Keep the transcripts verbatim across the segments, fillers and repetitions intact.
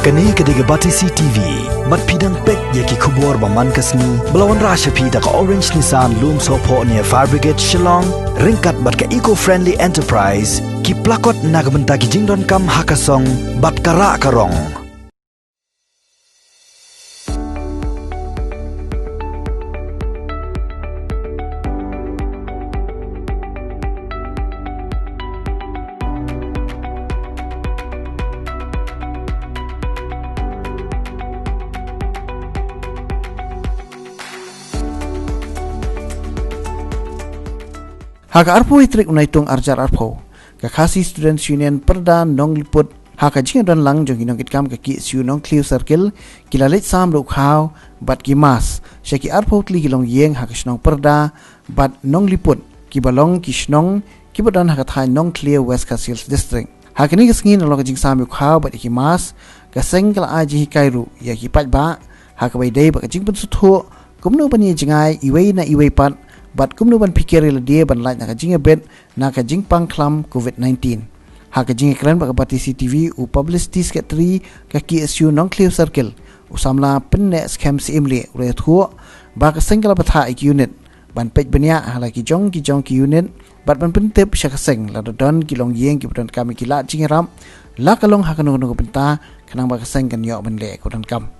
Kane ka dei ka Batesi T V. Bad phi dang peit ïa ki khubor ba man ka sngi ba la wanrah sha phi da ka Orange Nissan Lumsohphoh near Fire Brigade Shillong, ryngkat bad ka Eco Friendly Enterprise, ki plakot na ka bynta ki jingdonkam ha ka song bad ka rah ka rong. Ha ka arphew tarik u Naitung arhajar arphew, ka Khasi Students Union Pyrda Nongliput, ha ka jingdon lang jong ki nongkitkam ka K S U Nongthliew Circle, ki la leit sam da u khaw bad ki mask sha ki arphew tylli ki longïing ha ka shnong Pyrda bad Nongliput, kiba long ki shnong kiba don ha ka thaiñ Nongthliew, West Khasi Hills District. Ha kane ka sngi, nalor ka jingsam ïa u khaw bad ïa ki mask, ka seng ka la ai jinghikai ruh ïa ki paidbah ha kaba ïadei bad ka jingpynsngewthuh kumno ban ïajngai iwei na iwei pat, bad kumno ban phikir ïa lade ban lait na ka jingïabit na ka jingpang khlam Covid nineteen. Ha ka jingïakren bad ka Batesi T V, u Publicity Secretary ka K S U Nongthliew Circle, u samla Pyneh Skhem Syiemlieh, u la ïathuh ba ka seng ka la bthah ïa ki unit ban peit bniah ha la ki jong ki jong ki unit, bad ban pyntip sha ka seng lada don ki longïing kiba donkam ïa ki lad jingïarap, la ka long ha kano kano ka bynta, khnang ba ka seng kan ïoh ban leh kaba donkam.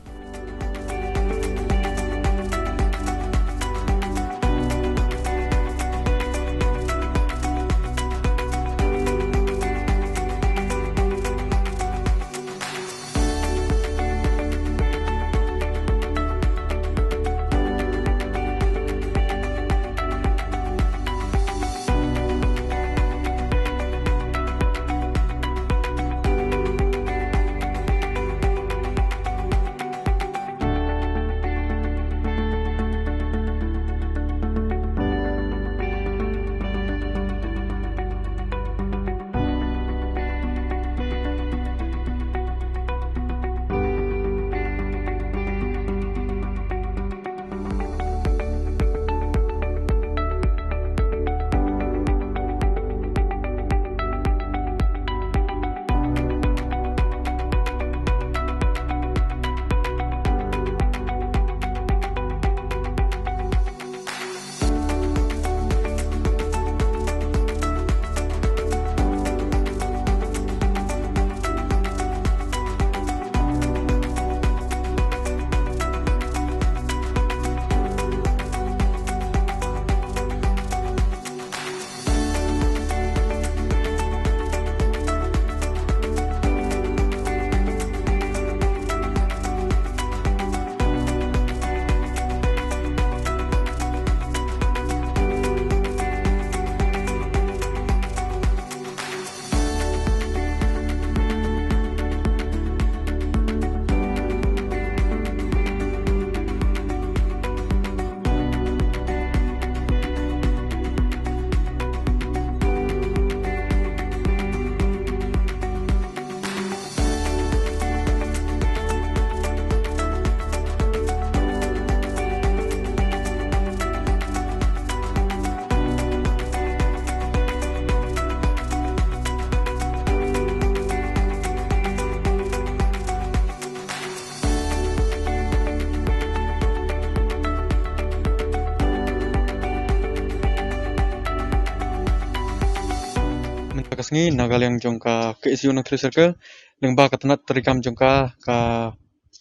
Mynta ka sngi, na ka liang jong ka K S U Nongthliew Circle, lyngba ka tnat treikam jong ka, ka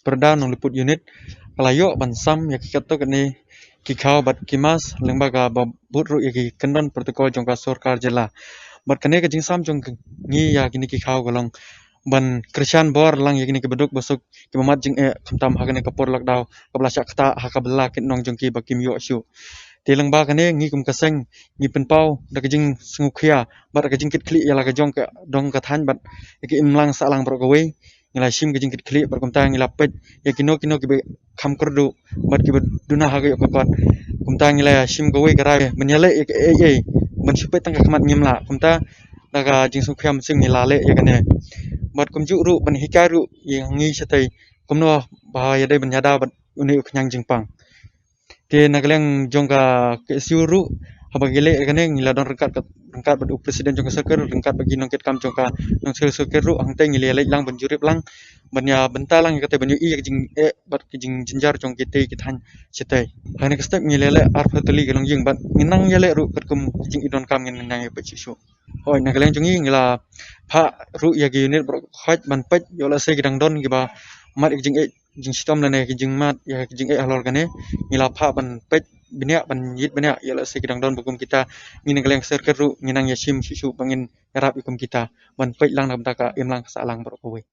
Pyrda Nongliput Unit, ka la ïoh ban sam ïa ki katto katne ki khaw bad ki mask, lyngba kaba bud ruh ïa ki kyndon protocol jong ka sorkar jylla. Bad kane ka jingsam jong ngi ïa kine ki khaw ka long ban kyrshan bor lang ïa kine kiba duk ba suk, kiba mad jingeh, khamtam ha kane ka por lockdown kaba la shah ktah ha ka bylla kynnoh jong ki ba kim ïoh shuh. Te lyngba kane, ngi kum ka seng ngi pynpaw da ka jingsngewkhia bad da ka jingkitkhlieh ïa la ka jong ka dong ka thaiñ bad ïa ka imlang sahlang baroh kawei. Ngi la shim ka jingkitkhlieh bad kumta ngi la peit ïa kino kino kiba kham kyrduh bad kiba duna ha ka ïoh ka kot. Kumta ngi la shim kawei ka rai ban ïaleh ïa kaei kaei, ban shu peit tang ka khmat ngim lah. Kumta da ka jingsngewkhia mynsiem ngi la leh ïa kane. Bad kumjuh ruh ban hikai ruh ïa ngi shatei kumno ba ïadei ban ïada bad une u khñiang jingpang. Te na ka liang jong ka K S U ruh, Haba ngi leh kane ngi la don ryngkat, ryngkat bad u president jong ka circle, ryngkat bad ki nongkitkam jong ka Nongthymmai circle ruh, hangtei ngi la leit lang ban jurip lang, ban ïa bynta lang ïa kata, ban ïohi ïa ka jingeh bad ka jingjynjar jong kitei ki thaiñ shatei. Hangne ka step ngi la leh arphew tylli ki longïing bad ngi nang ïaleh ruh katkum ka jingïadonkam, ngin nang ïa peit shuh shuh. Hooid, na ka liang jong ngi ngi la phah ruh ïa ki unit baroh khoit ban peit ïoh lehse ki dang don kiba mad ïa ka jingeh jingshitom lane ki jingmad ïa ka jingeh halor kane. Ngi la phah ban peit bniah, ban ïit bniah ïoh lehse ki dang don ba kum kita. Ngi na ka liang circle ruh ngi nang ïashim shuh shuh ba ngin ïarap ïa kum kita ban peit lang na ka bynta ka im lang ka sah lang baroh kawei.